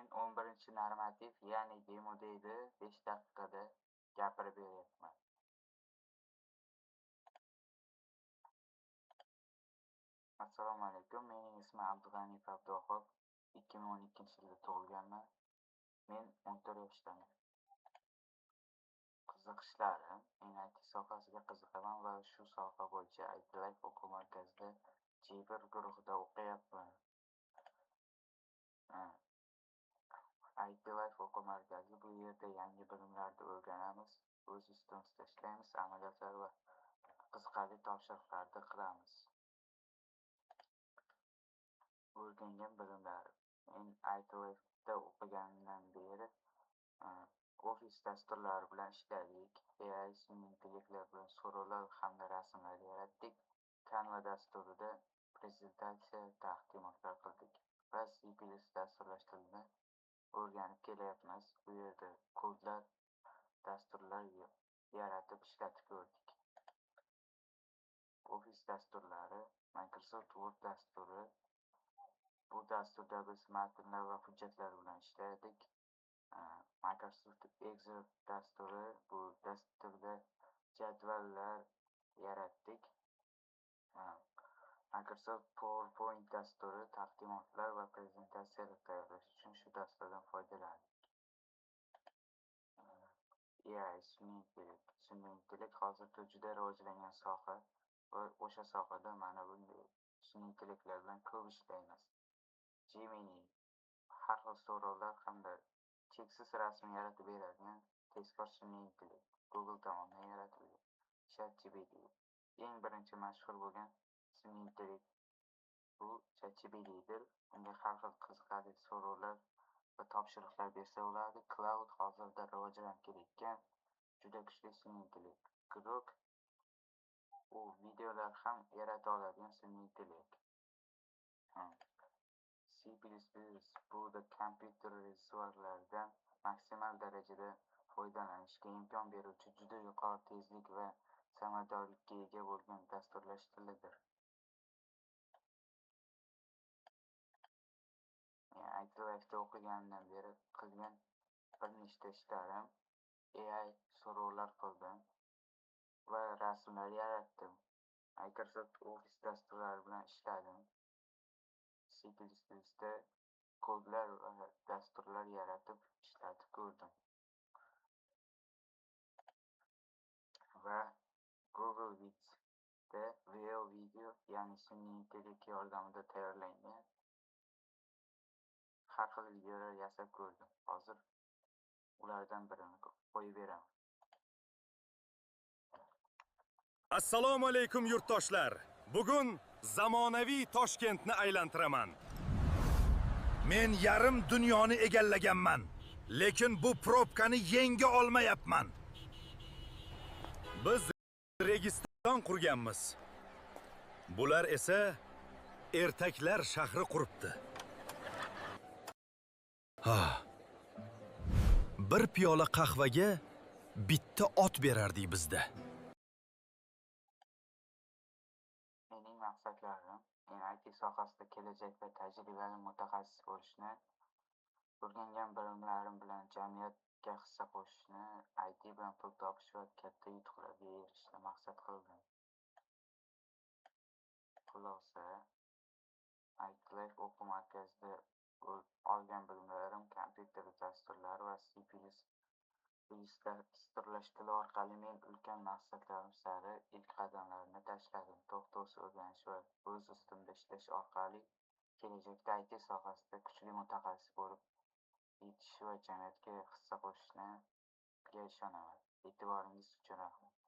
Men 11-normativ, ya'ni Demo Day'ni 5 daqiqada gapirib beryapman. Assalomu alaykum. Mening ismim Abdug'aniyev Abduvahob. 2012-yilda tug'ilganman. Men 14 yoshdaman. Qiziqishlarim: men IT sohasiga qiziqaman va shu soha bo'yicha IT Life o'quv markazida J1 guruhida o'qiyapman. IT Life o'quv markazi, bu yerda yangi bilimlarni o'rganamiz, o'z ustimizda ishlaymiz, amaliyotlar va qiziqarli topshiriqlarni qilamiz. O'rgangan bilimlarim: men IT Life'da o'qiganimdan beri Office dasturlari bilan ishladik, AI sun'iy intellektlar bilan so'rovlar hamda rasmlar yaratdik, Canva dasturida prezentatsiya, taqdimotlar qildik va C+ dasturlash tilini o'rganib kelyapmiz. Bu yerda kodlar, dasturlar yaratib ishlatib ko'rdik. Office dasturlari, Microsoft Word dasturi. Bu dasturda biz matnlar va hujjatlar bilan ishladik. Microsoft Excel dasturi, bu dasturda jadvallar yaratdik. Microsoft PowerPoint dasturi taqdimotlar va prezentatsiyalar tayyorlash uchun shu dasturdan foydalandik. AI sun'iy intellekt. Sun'iy intellekt hozirda juda rivojlangan soha va o'sha sohada mana bunday sun'iy intellektlar bilan ko'p ishlaymiz. Gemini har xil so'rovlar hamda cheksiz rasm yaratib beradigan tezkor sun'iy intellekt Google tomonidan yaratilgan. ChatGPT eng birinchi mashhur bo'lgan sun'iy intellekt bu ChatGPTdir. Unga har xil qiziqarli so'rovlar va topshiriqlar bersa bo'ladi. Cloud hozirda rivojlanib kelayotgan juda kuchli sun'iy intellekt. Grok u videolar ham yarata oladigan sun'iy intellekt. C++ bu da kompyuter resurslaridan maksimal darajada foydalanishga imkon beruvchi juda yuqori tezlik va samaradorlikka ega bo'lgan dasturlash tilidir. IT Life'da o'qiganimdan beri qilgan bir nechta ishlarim: AI so'rovlar qildim va rasmlar yaratdim. Microsoft Office dasturlari bilan ishladim. C++'da kodlar va dasturlar yaratib ishlatib ko'rdim. Va Google Vids'da Real Video, ya'ni sun'iy intellekt yordamida tayyorlangan har xil videolar yasab ko'rdim. Hozir ulardan birini qo'yib beraman. Assalomu alaykum yurtdoshlar. Bugun zamonaviy Toshkentni aylantiraman. Men yarim dunyoni egallaganman, lekin bu probkani yenga olmayapman. Biz Registon qurganmiz. Bular esa ertaklar shahri quribdi. Ha. Bir piyola qahvaga bitta ot berardik bizda. Mening maqsadlarim: men IT sohasida kelajakda tajribali mutaxassis bo'lishni, o'rgangan bilimlarim bilan jamiyatga hissa qo'shishni, IT bilan pul topish va katta yutuqlarga erishishni maqsad qildim. Xulosa, IT Life o'quv markazida olgan bilimlarim kompyuter dasturlari va C++ dasturlash tili orqali men ulkan maqsadlarim sari ilk qadamlarni tashladim. To'xtovsiz o'rganish va o'z ustimda ishlash orqali kelajakda IT sohasida kuchli mutaxassis bo'lib yetish va jamiyatga hissa qo'shishga ishonaman. E'tiboringiz uchun rahmat.